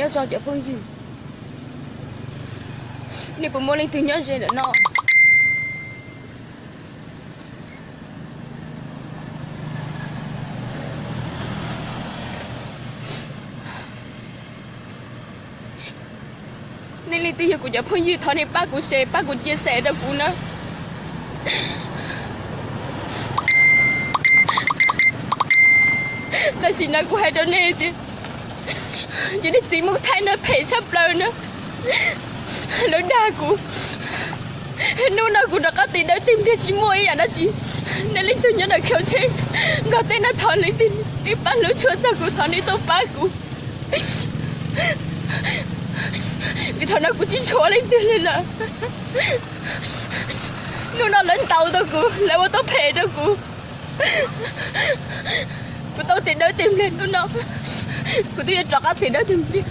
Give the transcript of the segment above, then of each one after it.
Nyob zoo cov phooj ywg, nej puas muaj leej twg nyob ze ntawm no? Nej leej twg yog kuv cov phooj ywg, thov nej pab kuv share, pab kuv chia sẻ rau kuv na. Tam sim no kuv hais rau nej tias, ces nej txiv Moos Thaib no phem tshaj plaws na. Lawv dag kuv, hnub no kuv rov qab tis dawb tig npliag tsis muaj ib yam dab tsi. Nej leej twg nyob ntawm khau tsheb Nplog teb no, thov leej twg nej pab hlub tshua txog kuv, thov nej tuaj pab kuv. Vim thaum no kuv tsis tshuav leej twg li lawm. Hnub no lawv ntaus tau kuv, lawv ua tau phem rau kuv. Kuv tau tis dawb tig npliag, hnub no kuv twb yuav rov qab tis dawb tig npliag.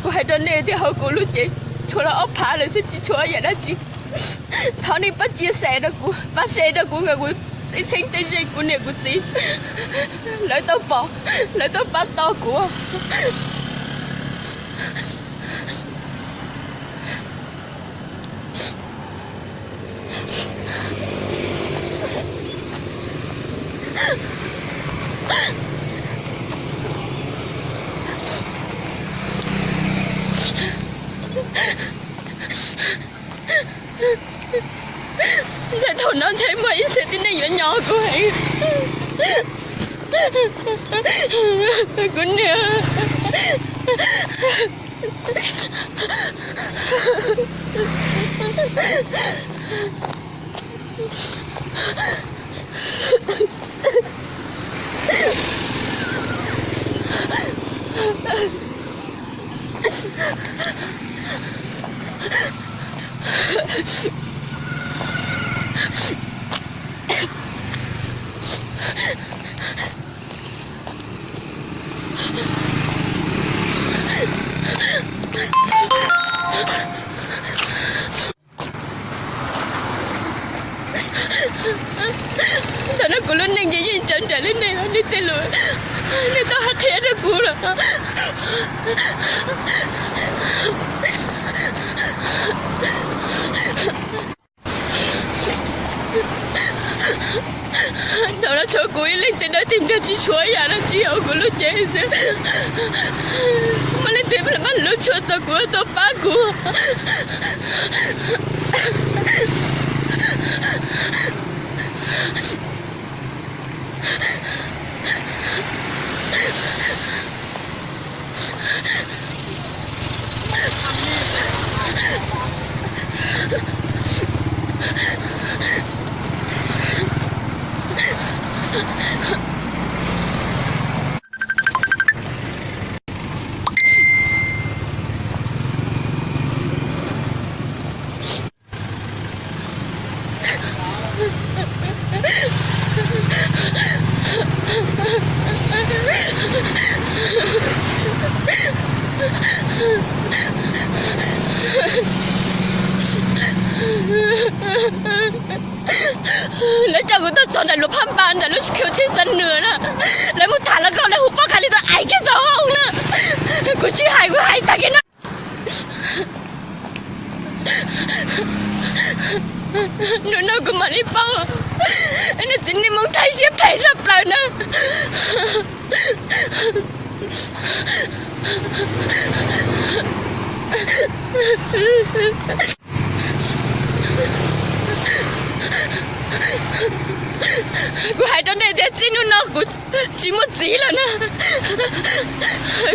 Kuv hais rau nej tias hauv kuv lub cev tshuav los ob phav lawm xwb, tsis tshuav yam dab tsi. Thov nej pab chia sẻ rau kuv, pab share rau kuv, kom kuv tej txheeb tej ze, kuv niam kuv txiv lawv tau pom, lawv tau pab tau kuv. Ntshe thaum no ntshe muaj ib txhia tib neeg yuav nyo kuv heev. Kuv niam. Ntawm no kuv lub neej ces yeej tsawv nraim li nej, nej tej lus nej tau hais qhia rau kuv lawm. Thaum no tshuav kuv ib leeg tis dawb tig npliag, tsis tshuav yam dab tsi hauv kuv lub cev xwb. Muaj leej twg pab hlub tshua txog kuv, tuaj pab kuv. Lawv coj kuv tuaj txog ntawm luas phab npas ntawm lub khau tsheb Xab Nws na. Lawv mus tham los koj, lawv hu pob kha li tau ais kiag xauv hauv na. Kuv tsis hais, kuv hais tag kiag na. Hnub no kuv mam li paub, nej txiv neej Hmoob Thaib siab phem saj plaws na. Kuv hais rau nej tias txij hnub no kuv tsis muaj txiv lawm na.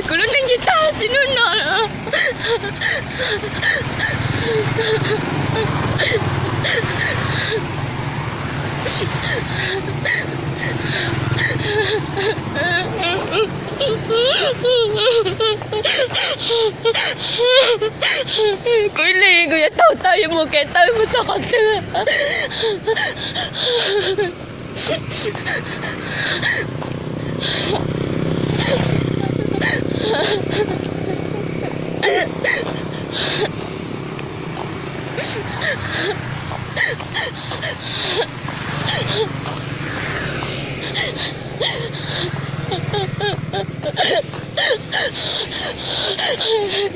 Kuv lub neej ces tag txij hnub no lawm. Kuv ib leeg kuv yuav taug taw, yuav mus kev taw mus txog qhov twg?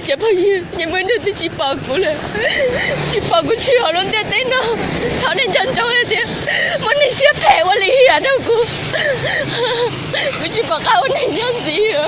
Cov phooj ywg, muaj ib tug twb tsis pom kuv lawm, tsis pom kuv tshwm hauv lub ntiaj teb no. Thov nej nco ntsoov tias muaj neeg siab phem ua li yam rau kuv. Kuv tsis pom qab ua neeg nyob ntxiv.